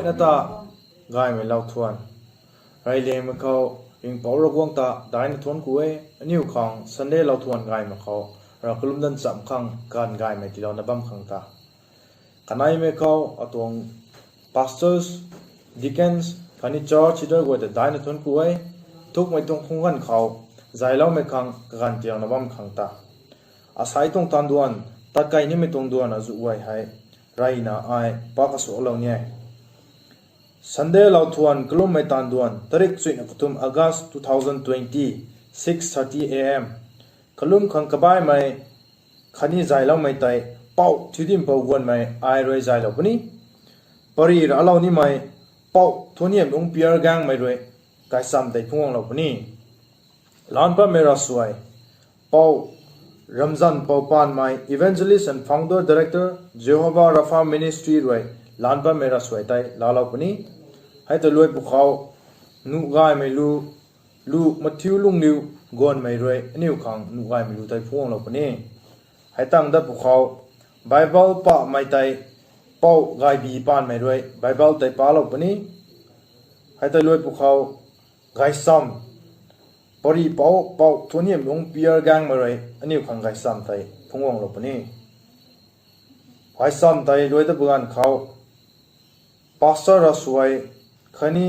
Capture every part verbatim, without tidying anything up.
Na ta gaymei lauthuan. Rey liangmei khou, ringhpouc Ravguangc ta daihna thuanc ku e, aniu khang Sunday lauthuan gaymei khou, Rav kalum dan cham khang kaganv gaymei tiilouna bam khang ta. Kaneimei khou, atuang pastors, deacons, khatni church leader guay ta daihna thuanc ku e, thukmei tuang khung ganv khou, zayloumei khang kaganv tiilouna bam khang ta. Asei tuang taanv duan, tat kei nimei tuang duan azuh guay hei, reyna ai pa kasuaklou ni e. Sunday lauthuan kalummei taanv duan, tarik chuihna kathumh August two thousand twenty, six thirty A M. Kalum khang kabaimei, khatni zayloumei tei, Pou Thiudimpou Guanmei ai rui zaylou puni. Pary raclou nimei, Pou Thuanhiamlungc Pier Gangmei rui, gaychamv tei phungc guanglou puni. Laanc patmei ravsuai, Pou Ramzanpou Panmei, Evangelist and Founder Director, Jehovah Rapha Ministry rui, laanc patmei ravsuai tei laalou puni. Hei ta luai pwkhou, nuh gaymei lu, lu Mathiu Lungliu Guanmei rui, aniu khang nuh gaymei lu tei phungc guanglou puni. Hei tangv dat pwkhou, Bible pamei tei, Pou Gaybi Panmei rui, Bible tei palou puni. Hei ta luai pwkhou, gaychamv, pary pou, Pou Thuanhiamlungc Pier Gangmei rui, aniu khang gaychamv tei phungc guanglou puni. Gaychamv tei luai dat pw ganv khou, pastor ravsuai, khatni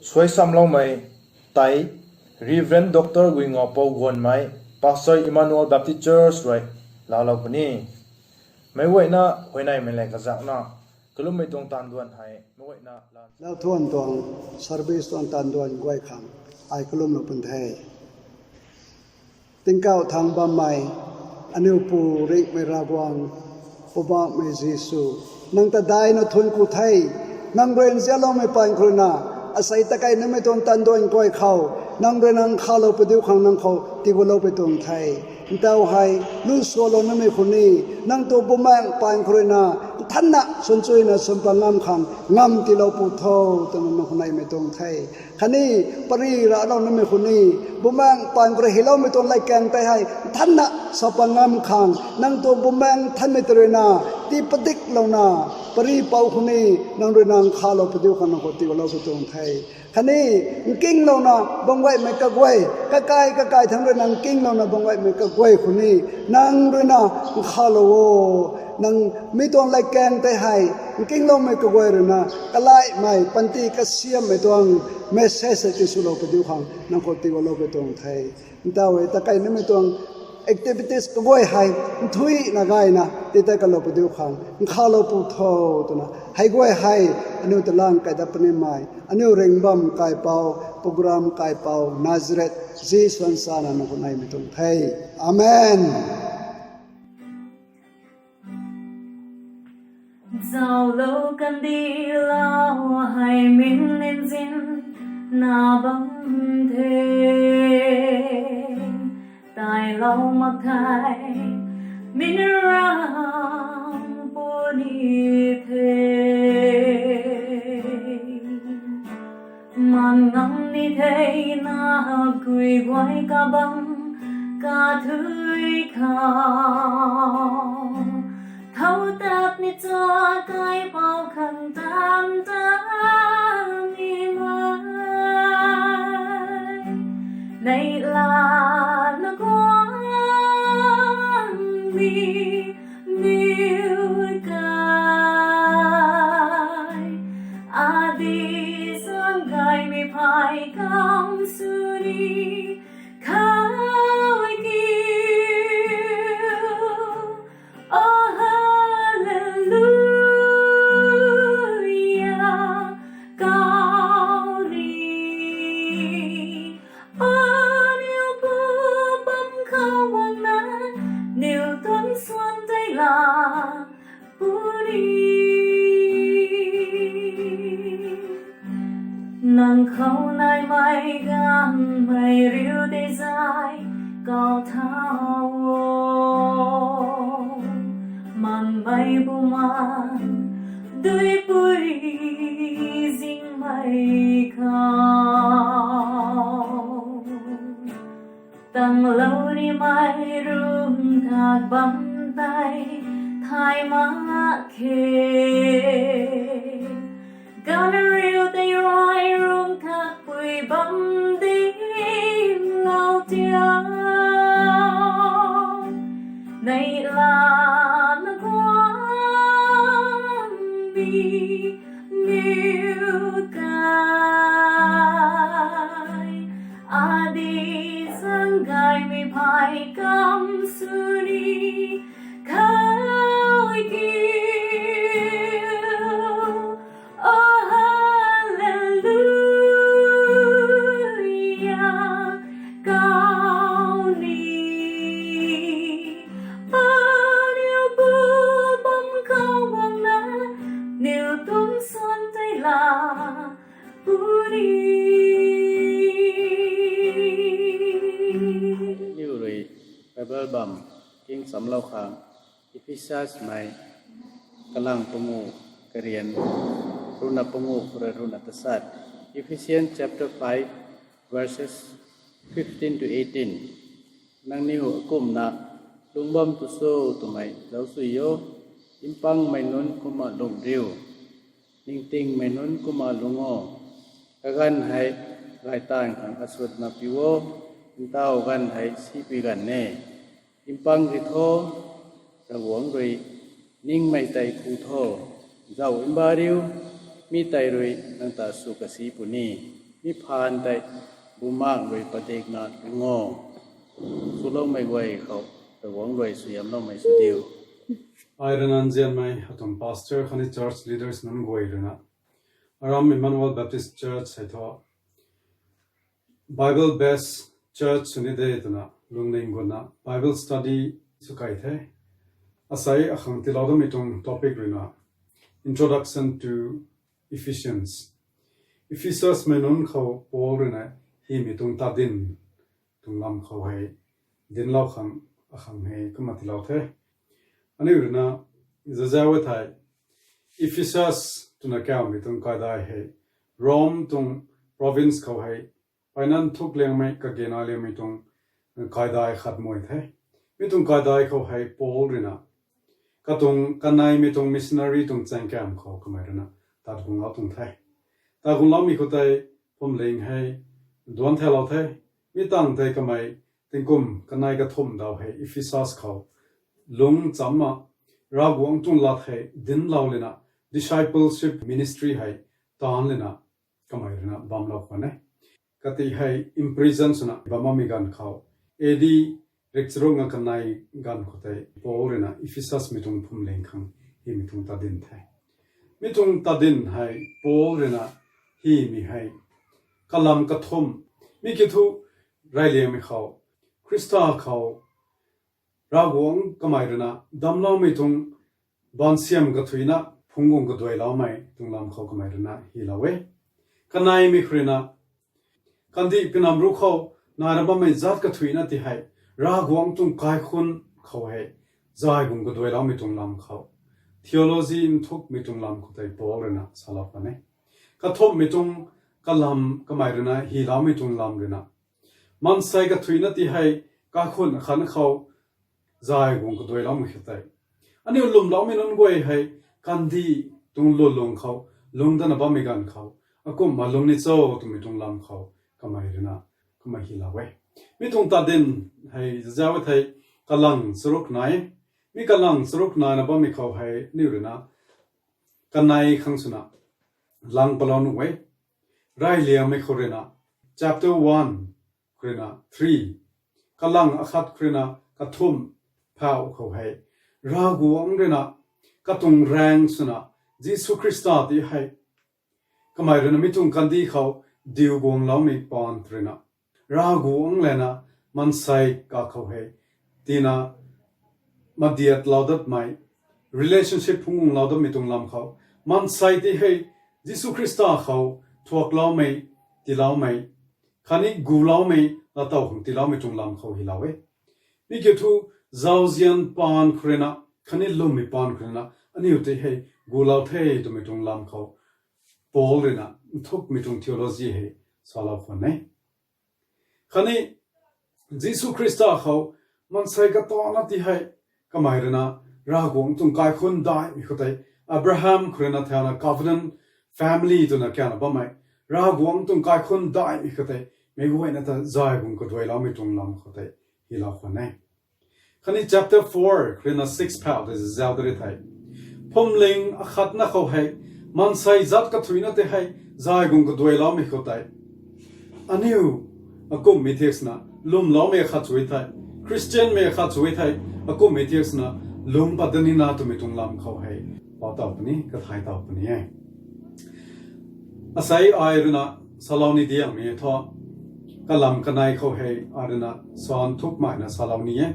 suaisamloumei tei, Reverend Doctor Guingapou Guanmei, Pastor Emmanuel Baptist Church rui, laalou puni. Meic guayna huayneymei lev kazakna, kalummei tuang taanv duan hei, meic guayna la. Lauthuan tuang, service tuang taanv duan guay khang, ai kalumlou pun the. Tingkauh thangc bammei, aniu Pu ringhmei Ravguangc, Poubauhmei Jisu, nang ta daihna thuanc ku the, nang rui nzianloumei paan khou ruina, asei ta kei nimei tuang taanv duan guay khou, nang rui nang khalou padiu khang nang khou tiiguloupui tuang the. Ntau hei, lu sualou nimei khou ni, nang tuang bumaengc paan khou ruina, nthanna, suanchuina, suan pat ngam khang, ngam tiilou pw tho, twna nang khou neimei tuang the. Khatni, pary raclou nimei khou ni, bumaengc paan khou rui hyloumei tuang latkaeng tei hei, nthanna, sa pat ngam khang, nang tuang bumaengc nthanmei tei ruina, tii padiklouna, pary pou khou ni, nang rui nang khalou padiu khang nang khou tiiguloupui tuang the. Khatni, nkinglouna bam gaymei kaguay, kakai kakai thangc rui nang nkinglouna bam gaymei kaguay khou ni, nang ruina nkhalou o, nang mi tuang latkaeng tei hei, nkingloumei kaguay ruina, kalaihmei, panty kasiammei tuang message hei tiswlou padiu khang, nang khou tiiguloupui tuang the. Ntau hei, ta kei nimei tuang activities kaguay hei, nthuina gayna, tii tat kalou padiu khang, nkhalou pw tho, twna, hei guay hei, aniu ta lang kai dat punimei, aniu ringhbam kaipouc, program kaipouc, Nazareth, Jisu zanc sana nang khou neimei tuang the. Amen. Zauclou kandih lau hei min nzin na bam the, tailou mak thei, min ram puni the. Man ngam ni thei na gui guay kabang kathui khou, thau tat ni cha kaipouc khang tan tan ni mai, neihla na guang ni niw kai, adi zang gaymei phey kam sw ni, khou kiu, oh, hallelujah, kau ni, oh, niw pu bam khou guangna, niw tuang suan tei la, puni. Nang khou naimei ganvmei riu tei zay kau thau o. Manmei bumaengh duipui zingmei khou, tanglou nimei rum thak bam tei thay mak khe. Ganriu tei rai rung khat pui bam ding lou tia. Nei la na guan bi niu kai. Adi sang gai mi phai kam suni. Khou kiu, oh, hallelujah, kau ni. Paniu pu bam khou guang na, niu tuang suan tei la, pu ni. Niu rui Bible bam king samlou khang, Ephesus mei kalang pangu karian, runa pangu khou rui runa tasat. Ephesians chapter five, verses fifteen to eighteen. Nangniw akumna lungc bam tu cho twmei zauc sui o, mpangmei nunc kumna lungc riu, ningtingmei nunc kumna lungc o, kaganv hei gaytaanv khang asutna piu o, ntaw ganv hei sipui ganv e. Mpang ri tho, Ravguangc rui ningmei tei ku tho, zauc mba riu, mi tei rui nang ta sw kasi puni, mi phaan tei bumaengh rui padikna lungc o. Swloumei guay khou Ravguangc rui suaihiamloumei sw diu. Ai rui na nzianmei atuang pastor khatni church leaders nunc guay rui na, aram Emmanuel Baptist Church hei thu Bible based church sw ni de twna lungning gutna Bible study sw kai the. Asei akhang tiilou damei tuang topic rui na, Introduction to Ephesians. Ephesus mei nunc khou Paul rui na hymei tuang tadin tuang lam khou hei dinclou khang akhang hei kumna tiilou the. Aniu rui na zazau e thei, Ephesus twna kaumei tuang kaidai hei Rome tuang province khou hei finance thukliangmei, kagena liangmei tuang kaidai khat mei the. Mi tuang kaidai khou hei Paul rui na katuang kaneimei tuang missionary tuang chaengkam khou kamei rui na tat guanglou tuang the. Tat guangloumei khou tei phuamling hei duanc thaulou the. Mi tangv tei kamei tingkum kanei kathumh daw hei Ephesus khou lungc chamna Ravguangc tuang lat hei dinclou lana discipleship ministry hei taanc lana kamei rui na bamlou khwan e. Kati hei imprison swna bam bammei ganv khou, A D rikcharuk nga kanei ganv khou tei Paul rui na Ephesus mei tuang phuamling khang hymei tuang tadin the. Mi tuang tadin hei Paul rui na hymei hei kalam kathumh, mi kiu thu reyliangmei khou, Khrista khou Ravguangc kamei rui na damcloumei tuang baansiam kathuicna phungc guang kaduailoumei tuang lam khou kamei rui na hylou e. Kaneimei khou rui na, kandih pinam ruc khou naina bammei zaat kathuicna ti hei Ravguangc tuang kaikhunh khou hei zay guang kaduailoumei tuang lam khou, theology nthukmei tuang lam khou tei Paul rui na salou kan e. Kathumhmei tuang kalam kamei rui na hyloumei tuang lam rui na, maansei kathuicna ti hei kaikhunh khatna khou zay guang kaduailoumei khou tei, aniu lwmloumei nunc guay hei kandih tuang lwnlung khou lungc dana bammei ganv khou, akumhna lungc ni cho twmei tuang lam khou kamei rui na kumna hylou e. Mi tuang tadin hei zazau e thei kalang charuk nai. Mi kalang charuk naina bammei khou hei aniu rui na kanei khang swna lang palou nuh e. Reyliangmei khou rui na, chapter one khou rui na three, kalang akhat khou rui na kathumh phau khou hei Ravguangc rui na katuang raeng swna Jisu Khrista ti hei kamei rui na mi tuang kandih khou diu guangloumei paan rui na, Ravguangc lana maansei kakhou hei tina madiatlou datmei, relationship phungc guanglou datmei tuang lam khou, maansei ti hei Jisu Khrista khou thuakloumei, tiiloumei khatni guloumei, laatow khang tiiloumei tuang lam khou hylou e. Mi kiu thu zauzian paan khou rui na khatni lwmmei paan khou rui na aniu tei hei gulou the twmei tuang lam khou Paul rui na nthukmei tuang theology hei salou khwan e. Khatni Jisu Khrista khou maansei katana ti hei kamei rui na Ravguangc tuang kaikhunh daihmei khou tei, Abraham khou rui na thauna covenant family twna kawna bammei, Ravguangc tuang kaikhunc daihmei khou tei, meic guayna ta zay guang kaduailoumei tuang lam khou tei, hylou khwan e. Khatni chapter four khou ruina six phau tei zauc de ri thei, phuamling akhatna khou hei, maansei zat kathuicna tei hei, zay guang kaduailoumei khou tei, aniu akumhmei thiak swna, lwmloumei akhat sw e thei, Christianmei akhat sw e thei, akumhmei thiak swna, lungc pat da nina twmei tuang lam khou hei, pau taw puni, kathai taw puni e. Asei ai ruina salou ni diangmei thu, kalam kanei khou hei ai ruina sa nthukmeina salou ni e.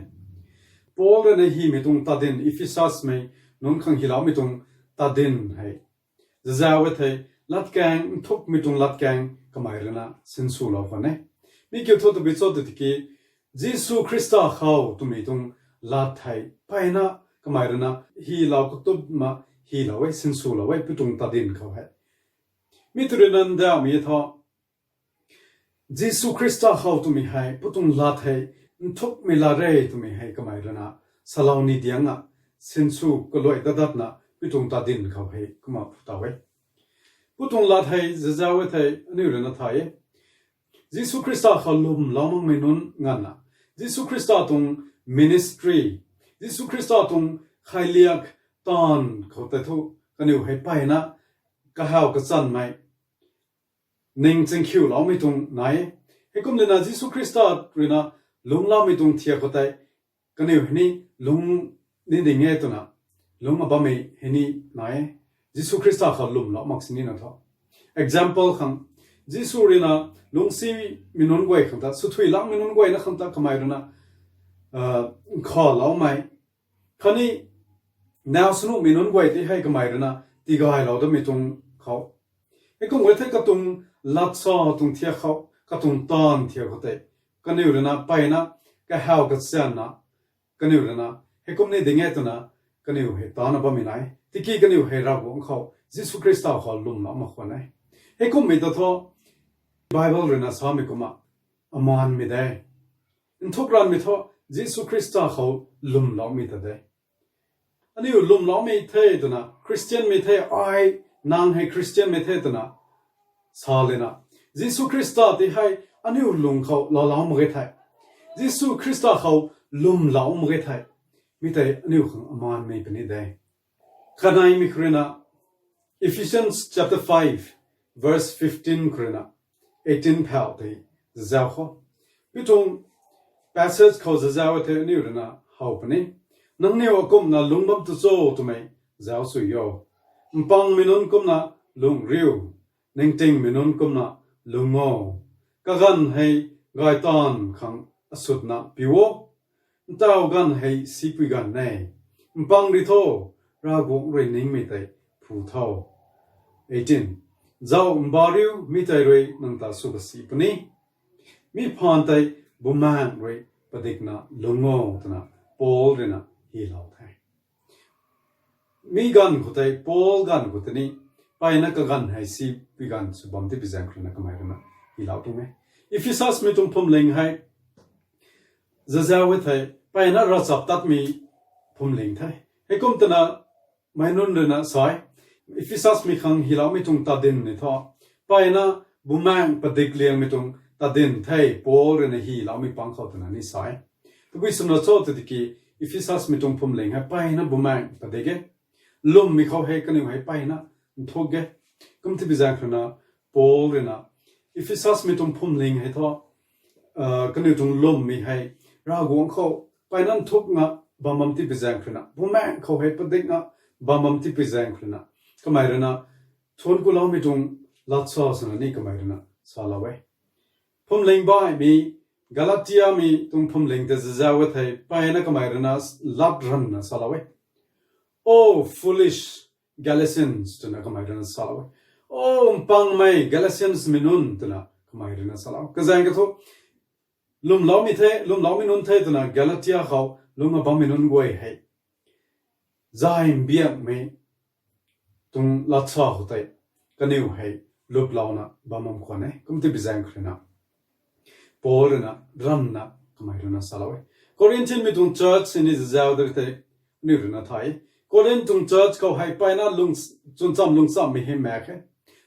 Paul ruina hymei tuang tadin, Ephesusmei nunc khang hyloumei tuang tadin hei, zazau e thei, latkaeng, nthukmei tuang latkaeng kamei ruina sinswlou khwan e. Mi kiu thu tabui cho tw tiki, Jisu Khrista khou twmei tuang lat hei, mpeyna kamei ruina hylou katupna hylou e, sinswlou e, pi tuang tadin khou hei. Mi tw ruina ndauhmei thu, Jisu Khrista khou twmei hei, pi tuang lat hei, nthukmei lat re twmei hei kamei ruina, salou ni diangna, sinsw kaluai dat datna, pi tuang tadin khou hei, kumna phu taw e. Pi tuang lat hei, zazau e thei, aniu ruina thay e. Jisu Khrista khou lwmlou makmei nunc nganvna, Jisu Khrista tuang ministry, Jisu Khrista tuang khailiak taanv khou tei thu, kaniw hei mpeyna, kahaw kachanmei, ning chingkhiuloumei tuang nai e. Heikum ruina Jisu Khrista ruina lungcloumei tuang thiak khou tei, kaniw hei ni lung ni ding e twna, lungc a bammei hei ni nai e. Jisu Khrista khou lwmlou mak sinina thu. Example khang, Jisu ruina lungcsimei nunc guay khang ta, swthuiloumei nunc guayna khang ta kamei ruina, nkhavloumei, khatni naw swnuhmei nunc guay tei hei kamei ruina tigaylou damei tuang khou, heikum e thei katuang latsa tuang thiak khou, katuang taanv thiak khou tei, kaniw ruina mpeyna, kahaw kachanna, kaniw ruina, heikum ni ding e twna, kaniw hei taanna bammei nai. Tiki kaniw hei Ravguangc khou, Jisu Khrista khou lwmlou mak khwan e. Heikumhmei ta thu, Bible ruina samei kumna, amanmei de. Nthuk ranvmei thu, Jisu Khrista khou lwmloumei ta de. Aniu lwmloumei the twna, Christianmei the, ai, nang hei Christianmei the twna, sa lana, Jisu Khrista tei hei aniu lung khou laalou mak ge thei, Jisu Khrista khou lwmlou mak ge thei, mi tei aniu khang amanmei puni de. Kaneimei khou ruina, Ephesians chapter five, verse fifteen khou ruina, eighteen phau tei zauc khou, pi tuang passage khou zazau e thei aniu ruina how puni. Nangniw akumhna lungc bam tu cho twmei zauc sw o. Mpangmei nunc kumna lungh riu, ningtingmei nunc kumna lungc o. Kaganv hei gaytaanv khang asutna piu o. Ntaw ganv hei sipui ganv e. Mpang ri tho, Ravguangc rui ningmei tei phu tho. Eighteen, zauh mba riu, mi tei rui nang ta sw kasi puni. Mi phaan tei Bumaengh rui padikna lungc o twna Paul ruina hylou the. Mi ganv khou tei, Paul ganv khou tei ni, mpeyna kaganv hei sipui ganv sw bam tipui zaeng khou ruina kamei ruina hylou tuang e. Ephesusmei tuang phuamling hei, zazau e thei, mpeyna ravchaptatmei phuamling the. Heikum twna meic nunc ruina sa e, Ephesusmei khang hyloumei tuang tadin ni thu, mpeyna Bumaengh padik liangmei tuang tadin the, Paul ruina hyloumei pang khou twna ni sa e. Tabui swna cho tw tiki, Ephesusmei tuang phuamling hei mpeyna Bumaengh padik e. Lwmmei khou hei kaniw hei mpeyna nthuk e. Kum tipui zaeng khou ruina Paul ruina Ephesusmei tuang phuamling hei thu, kaniw tuang lwmmei hei Ravguangc khou mpeyna nthuk nga bam bam tipui zaeng khou ruina, Bumaengh khou hei padik nga bam bam tipui zaeng khou ruina, kamei ruina thuanc kuloumei tuang latsa swna ni kamei ruina salou e. Phuamling baihmei, Galatiamei tuang phuamling tei zazau e thei, mpeyna kamei ruina lat ranvna salou e. O foolish Galatians, twna kamei ruina salou e. O mpangmei Galatiansmei nunc, twna kamei ruina salou. Kazaeng kathu, lwmloumei the, lwmloumei nunc the twna Galatia khou lungc a bammei nunc guay hei, zay mbiakmei tuang latsa khou tei kaniw hei luplouna bam bam khwan e. Kum tipui zaeng khou ruina Paul ruina ranvna kamei ruina salou e. Corinthianmei tuang church sini zazau de ri tei, aniu ruina thay e. Corinth tuang church khou hei mpeyna chwncham lungchammei hei maek khe.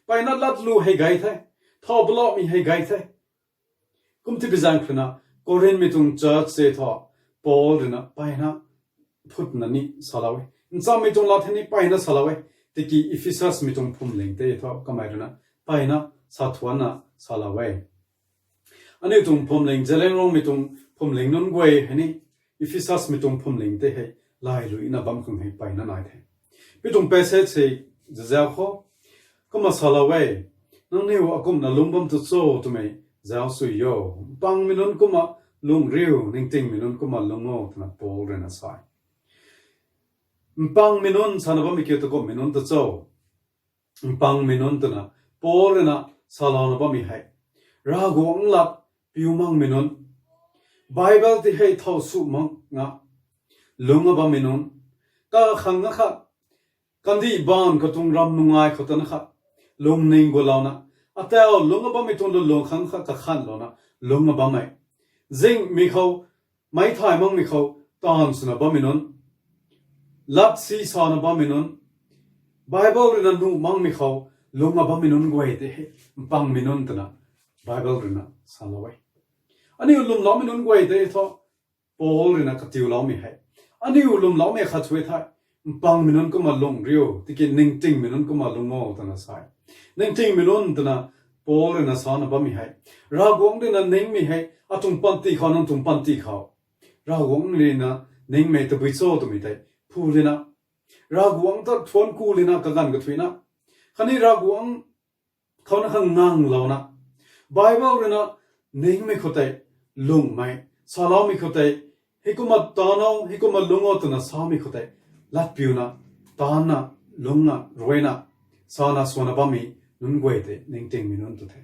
Mpeyna latlu hei gay the. Thau baloumei hei gay the. Kum tipi zaeng khruina, Korinthmei tuang church se thu, Paul ruina mpeyna phutna ni salou e. Nchammei tuang lat hei ni mpeyna salou e. Tiki Ephesusmei tuang phuamling tei thu kamei ruina mpeyna sa thuanna salou e. Aniu tuang phuamling, Zeliangrongmei tuang phuamling nunc guay hei ni, Ephesusmei tuang phuamling tei hei, lailuina bam khang hei mpeyna nai the. Mi tuang passage hei, zazau khou, kumna salou e, nangniw akumhna lungc bam tu cho twmei zauc sui o. Mpangmei nunc kumna lungh riu, ningtingmei nunc kumna lungc o, twna Paul ruina sa e. Mpangmei nunc sana bammei kiu ta kumhmei nunc ta cho. Mpangmei nunc twna Paul ruina salouna bammei hei, Ravguangc lat piu makmei nunc, Bible ti hei thau sw mak nga, lungc a bammei nunc, kakhang na khat, kandih baanv khou tuang ram nungai khou ta na khat, lungning gulouna, atau lungc a bammei tuang lulung khang khat kakhanlouna, lungc a bammei, zingmei khou, meic thay makmei khou taanv swna bammei nunc, lat si sana bammei nunc, Bible ruina nuh makmei khou lungc a bammei nunc guay tei hei, mpangmei nunc twna Bible ruina salou e. Aniu lwmloumei nunc guay tei thu, Paul ruina katiuloumei hei, aniu lwmloumei khat sw e thei, mpangmei nunc kumna lungh riu, tiki ningtingmei nunc kumna lungc o twna sa e. Ningtingmei nunc twna Paul ruina sana bammei hei, Ravguangc ruina ningmei hei atuang panty khou, nang tuang panty khou, Ravguangc ruina ningmei tabui cho twmei tei phu lina, Ravguangc ta thuanc ku lina kaganv kathuina, khatni Ravguangc khou na khang nganglouna, Bible ruina ningmei khou tei lungmei, saloumei khou tei, hei kumna taanv o, hei kumna lungc o twna samei khou tei, latpiuna, taanna, lungcna, ruina, sana swna bammei nunc guay tei ningtingmei nunc tu the.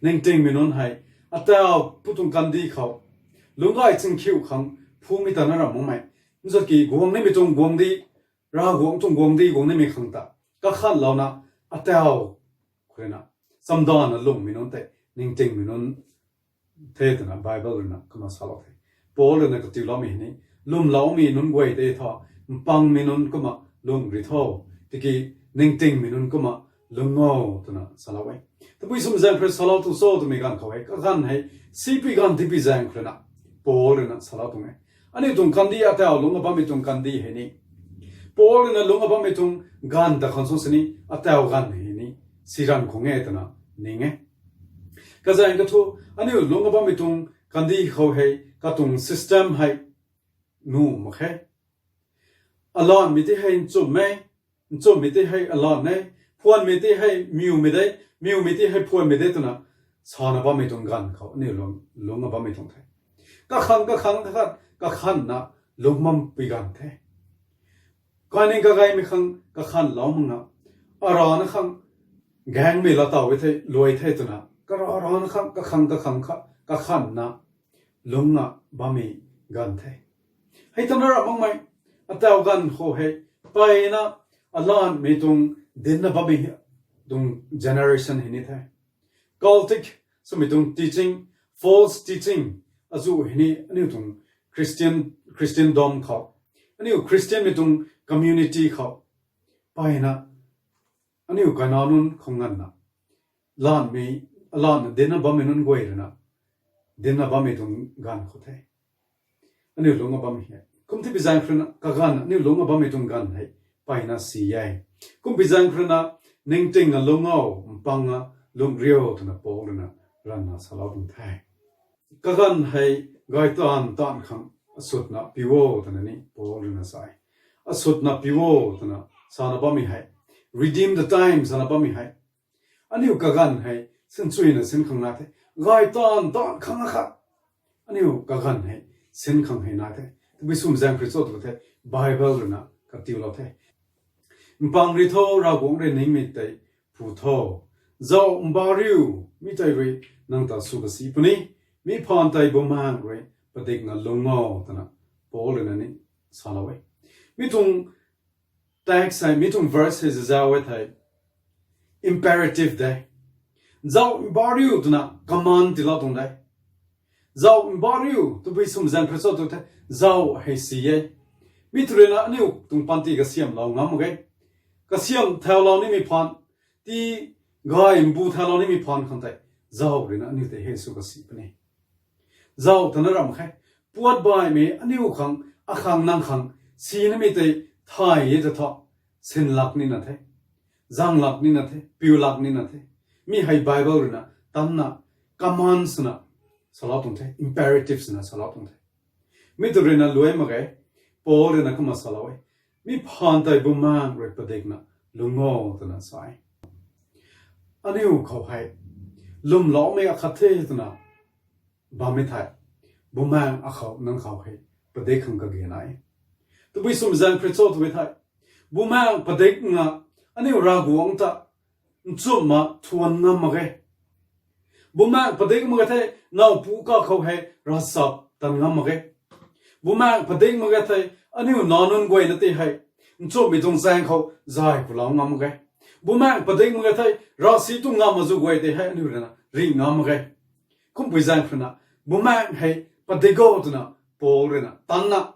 Ningtingmei nunc hei, atau pu tuang kandih khou, lungc gay chingkhiu khang phumei ta na ram makmei, nzaki guang nimei tuang guangcdic, Ravguangc tuang guangcdic guang nimei khang ta kakhanlouna, atau khou ruina, chamdanna lungmei nunc tei ningtingmei nunc the twna Bible ruina kumna salou the. Paul ruina katiuloumei hei ni, lwmloumei nunc guay tei thu, mpangmei nunc kumna lungh ri tho, tiki ningtingmei nunc kumna lungc o twna salou e. Tabui swmei zaeng khou rui salou tu cho twmei ganv khou hei, kaganv hei, sipui ganv tipi zaeng khou ruina, Paul ruina salou tuang e. Aniu tuang kandih atau lungc a bammei tuang kandih hei ni, Paul ruina lungc a bammei tuang ganv ta khang sw sini, atau ganv hei ni, si ranv khang e twna ning e. Kazaeng kathu, aniu lungc a bammei tuang kandih khou hei, katuang system hei, nuh mak khe. Alanmei tei hei nchumhmei, nchumhmei tei hei alan e, phuanmei tei hei miwmei de, miwmei tei hei phuanmei de twna, sana bammei tuang ganv khou aniu lungc, lungc a bammei tuang the. Kakhang, kakhang, kakhat, kakhanna, lungc bampui ganv the. Kaining kagaymei khang kakhanlou makna, arana khang, gaengmei laa taw e the, luai the twna, kara, arana khang, kakhang, kakhang, kha, kakhanna, lungcna bammei ganv the. Hei ta na ram makmei, atau ganv khou hei, mpeyna, alanmei tuang, dinna bammei, tuang generation hei ni the. Cultic, swmei tuang teaching, false teaching, azu hei ni aniu tuang Christian, Christendom khou, aniu Christianmei tuang community khou, mpeyna, aniu kainac nunc khou nganvna, lanmei, alanna dinna bammei nunc guay ruina, dinna bammei tuang ganv khou the. Aniu lungc a bammei hei, kum tipi zaeng khou ruina kaganv, aniu lungc a bammei tuang ganv hei, mpeyna si e. Kum pi zaeng khou ruina, ningtingna lungc o, mpangna lungh riu twna Paul ruina, ranvna salou tuang the. Kaganv hei, gay taanv taanv khang, asutna piu o twna ni Paul ruina sa e. Asutna piu o twna, sana bammei hei, redeem the time sana bammei hei, aniu kaganv hei, sinchuina sin khang na the. Gay taanv taanv khang akhat, aniu kaganv hei, sin khang hei na the. Tabui swmei zaeng khou rui cho tw the, Bible ruina katiulou the. Mpang ri tho, Ravguangc rui ningmei tei phu tho. Zauh mbac riu, mi tei rui nang ta sw kasi puni. Mi phaan tei Bumaengh rui padikna lungc o twna Paul ruina ni salou e. Mi tuang text hei, mi tuang verse hei zazau e thei, imperative de. Zauh mbac riu twna command tiilou tuang de. Zauh mbac riu, tabui swmei zaeng khou rui cho tw the, zauh hei si e. Mi tw ruina aniu tuang panty kasiamhlou ngam mak ge. Kasiamh thaulou nimei phaan, ti gay mbu thailou nimei phaan khang tei, zauc ruina aniu tei hei sw kasi puni. Zauc twna ram khe, puat baihmei aniu khang, akhang nang khang, sinamei tei thay e ta thu, sinlak nina the, zanglak nina the, piulak nina the. Mi hei Bible ruina tanna, command swna salou tuang the, imperative swna salou tuang the. Mi tu ruina luai mak ge, Paul ruina kumna salou e. Mi phaan tei Bumaengh rui padikna lungc o twna sa e. Aniu khou hei lwmloumei akhat the twna bammei thei, Bumaengh akhou nang khou hei padik khang kage nai e. Tabui swmei zaeng khrih cho twmei thei, Bumaengh padik nga aniu Ravguangc ta nchumhna thuan ngam mak ge. Bumaengh padik mak ge thei, nowpu kakhou hei ravchap tan ngam mak ge. Bumaengh padik mak ge thei, aniu nac nunc guayna tei hei nchumhmei tuang zaeng khou zay pulou ngam mak ge. Bumaengh padik mak ge thei, ravsic tuang ngam azuh guay tei hei aniu ruina rih ngam mak ge. Kumpui zaeng khrina, Bumaengh hei padik o twna Paul ruina tanna,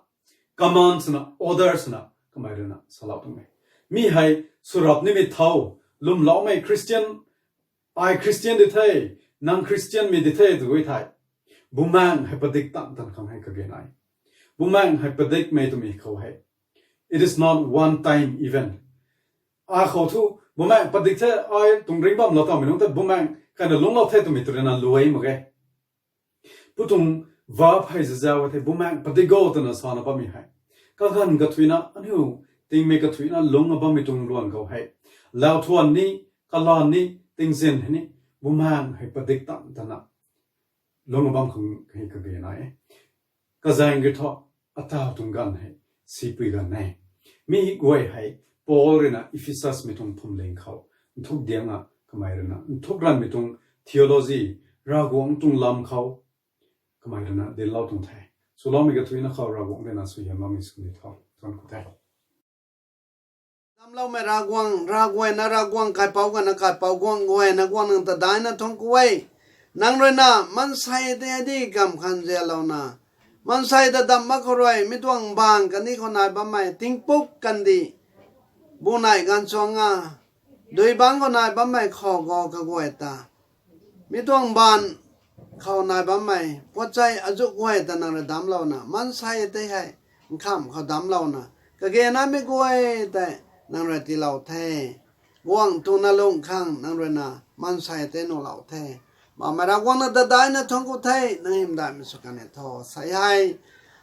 command swna, order swna kamei ruina salou tuang e. Mi hei swrap nimei tho, lwmloumei Christian, ai Christian di the, nang Christian mei di the tw e thei, Bumaengh hei padik tan tan khang hei kage nai. Bumaengh hei padikmei twmei khou hei, it is not one time event. Akhou thu Bumaengh padik the, ai tuang ringc bam lou tamei nunc tei Bumaengh kaina lungclou the twmei tu ruina luai mak ge. Pu tuang verb hei zazau thei Bumaengh padik o twna sana bammei hei, kaganv kathuina aniu tingmei kathuina lungc a bammei tuang luan khou hei, lau thuan ni, kalan ni, tingzin hei ni, Bumaengh hei padik tan tana lungc a bam khang hei kage nai e. Kazaeng ki thu, ataw tuang ganv hei sipui ganv e. Mi guay hei Paul ruina Ephesusmei tuang phuamling khou nthuk dianga kamei ruina nthuk ranmei tuang theology, Ravguangc tuang lam khou kamei ruina dinclou tuang the. Swloumei kathuina khou Ravguangc ruina suaihiamloumei sw ni tho. Thuanc ku the. Damcloumei Ravguangc, Ravguayna Ravguangc, kaipouc gana kaipouc guangc, guayna guangc nang ta daihna thuanc ku e. Nang ruina maansei tei hei di kamv khang zialouna, maansei ta damh mak khou rui mi tuang mbaanv kandih khou nai bammei tingpuk kandih, bunei ganv chuang a, dui bangc khou nai bammei khou go kaguay ta, mi tuang mbaanv khou nai bammei puatchei azuh guay ta nang rui damclouna, maansei tei hei nkhamh khou damclouna, kage naimei guay tei nang rui tiilou the. Guangc tuna lungh khang nang ruina maansei tei nuhlou the. Bammei Ravguangc nang ta daihna thuanc ku the, nang hymdaihmei sw kan e tho. Sei hei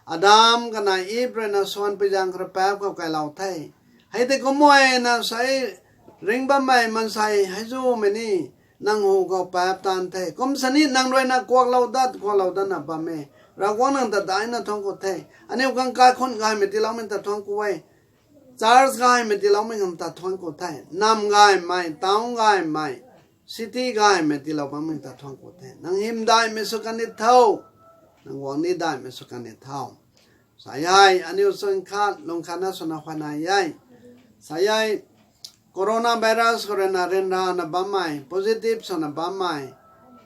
Adam kanei Eve ruina swanpui zaeng khou rui paap khou kailou the. Hei tei kumna na sei ringc bammei maansei hei zumei ni nang hu khou paap taanv the. Kum sini nang ruina kuaklou dat, kuaklou datna bam e. Ravguangc nang ta daihna thuanc ku the. Aniu khang kaikhunc gaymei tiiloumei ta thuanc ku e. Church gaymei tiiloumei khang ta thuanc ku the. Nam gaymei, town gaymei, city gaymei tiilou bammei ta thuanc ku the. Nang hymdaihmei sw kan e tho. Nang guangcdic daihmei sw kan e tho. Sei hei aniu chwn khat lung khatna swna huayney e. Sei hei coronavirus khou ruina ryanrana bammei, positive swna bammei,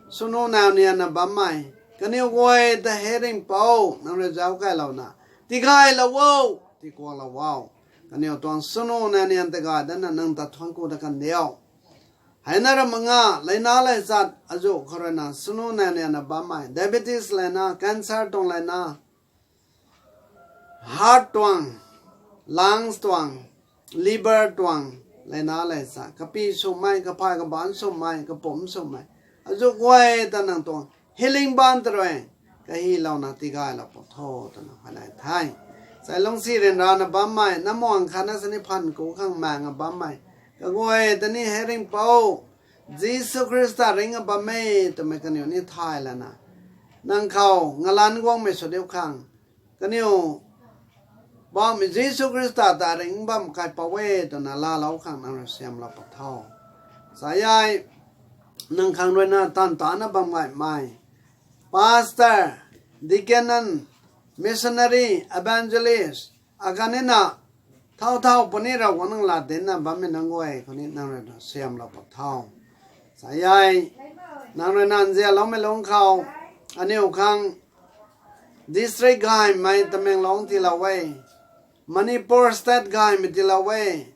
swnu naw nianna bammei, kaniw guay ta hei ringhpouc nang rui zauc kailouna, tigaylou o, tikuaklou o. Kaniw tuang swnu naw nian tigay datna nang ta thuanc ku dat kan diu. Heina ram nga, leina leichat azuh khou ruina swnu naw nianna bammei, diabetes leina, cancer tuang leina, heart tuang, lungs tuang, liver tuang, leina leichat, kapy swmei, kaphay kabaanc swmei, kapumc swmei, azuh guay ta nang tuang healing baanc ta rui kahylouna tigaylou pw tho twna huayney the. Sei lungcsi ryanrana bammei, namuang khatna sini phaan ku khang maeng a bammei, kaguay ta ni hei ringhpouc, Jisu Khrista ringc a bam e twmei kaniw ni thay lana, nang khou ngalanc guangmei sw diu khang, kaniw bammei Jisu Khrista ta ringc bam kaipouc e twna laalou khang nang rui siamlou pw tho. Sei hei nang khang ruina taanv tana bam gaymei pastor, deacon, missionary, evangelist, akhatnina thau thau puni Ravguangc nang lat dincna bammei nunc guay khou ni nang ruina siamlou pw tho. Sei hei nang ruina nzianloumei lungc khou, aniu khang district gaymei Tamenglong tiilou e, Manipur state gaymei tiilou e,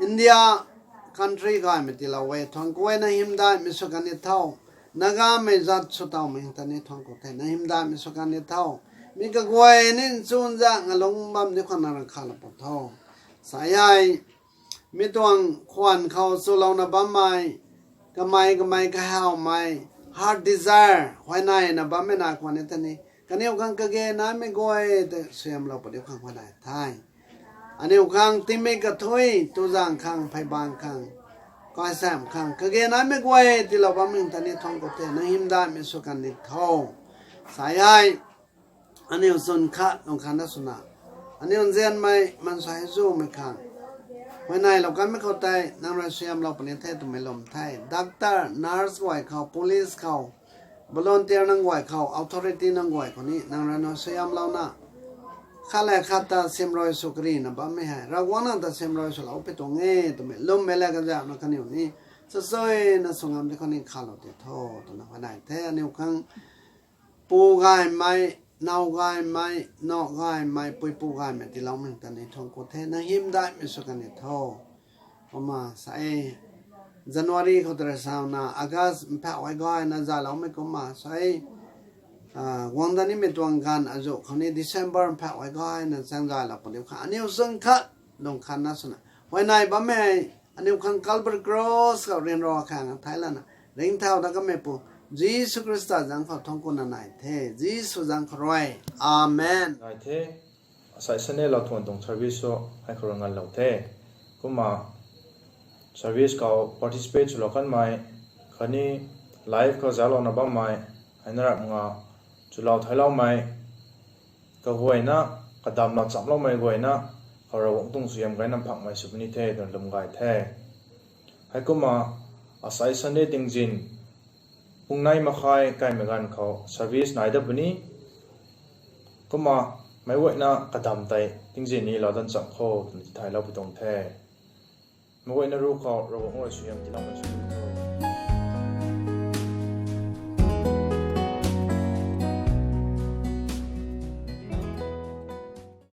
India country gaymei tiilou e, thuanc ku e, na hymdaihmei sw kan ni tho. Nagamei zat sw tawmei ta ni thuanc ku the, na hymdaihmei sw kan ni tho. Mi kaguay ni nchunzak ngalung bam ni khwan na rang khalou pu tho. Sa hei, mi tuang khwan khou chulouna bammei, kamei kamei kahawmei, heart desire huayneyna bammei na khwan ni ta ni, kaniw khang kage naimei guay tei suaihiamlou puni khang huayney the. Aniu khang tingmik kathui, tuzang khang, pheybang khang, kaisam khang, kage naimei guay tiilou bammei ta ni thuanc ku the, na hymdaihmei sw kan ni tho. Sa hei, aniu chwn khat lung khat na swna, aniu nzianmei maansei zumei khang huayneylou kanmei khou tei nang rui suaihiamlou puni the twmei lwm the. Doctor, nurse guay khou, police khou, volunteer nunc guay khou, authority nunc guay khou ni nang rui na suaihiamlouna, khat le khat ta simrui sw karina bammei hei Ravguangc nang ta simrui swlou pi tuang e twmei lwmmei le kazauhna kaniw ni chachuina sw ngam di khou ni khalou ti tho twna huayney the. Aniu khang pu gaymei, now gaymei, now gaymei, puipu gaymei tiiloumei ta ni thuanc ku the, na hymdaihmei sw kan ni tho. Kumna sa e, January khou tei rui sauna August mphak huay gayna zayloumei kumna sa e, guang dat nimei tuang ganv azuh khou ni December mphak huay gayna chaeng zaylou puni khang aniu chwn khat lung khat na swna huayney bammei hei aniu khang Calvary Cross khou ryanra khang theic lana ringcthau dat kameipu Jisu Khrista zaeng khou thuanc ku na nai the, Jisu zaeng khou rui. Amen. Nai the, asai Sunday lou thuan tuang service sw hei khou rui nganlou the. Kumna service khou participate swlou kanmei khatni live khou zauclouna bammei, hei na rap nga chulou theiloumei kaguayna, kadamna chamloumei guayna khou Ravguangc tuang suaihiam gayna phakmei sw puni the twna lwm gay the. Heikumna asai Sunday tingzin pung nei makhai kaimei ganv khou service nai dat puni. Kumna meic guayna kadam tei tingzin ni lou dan cham kho twna tithaylou pi tuang the. Meic guayna ruc khou Ravguangc rui suaihiam tiiloumei sw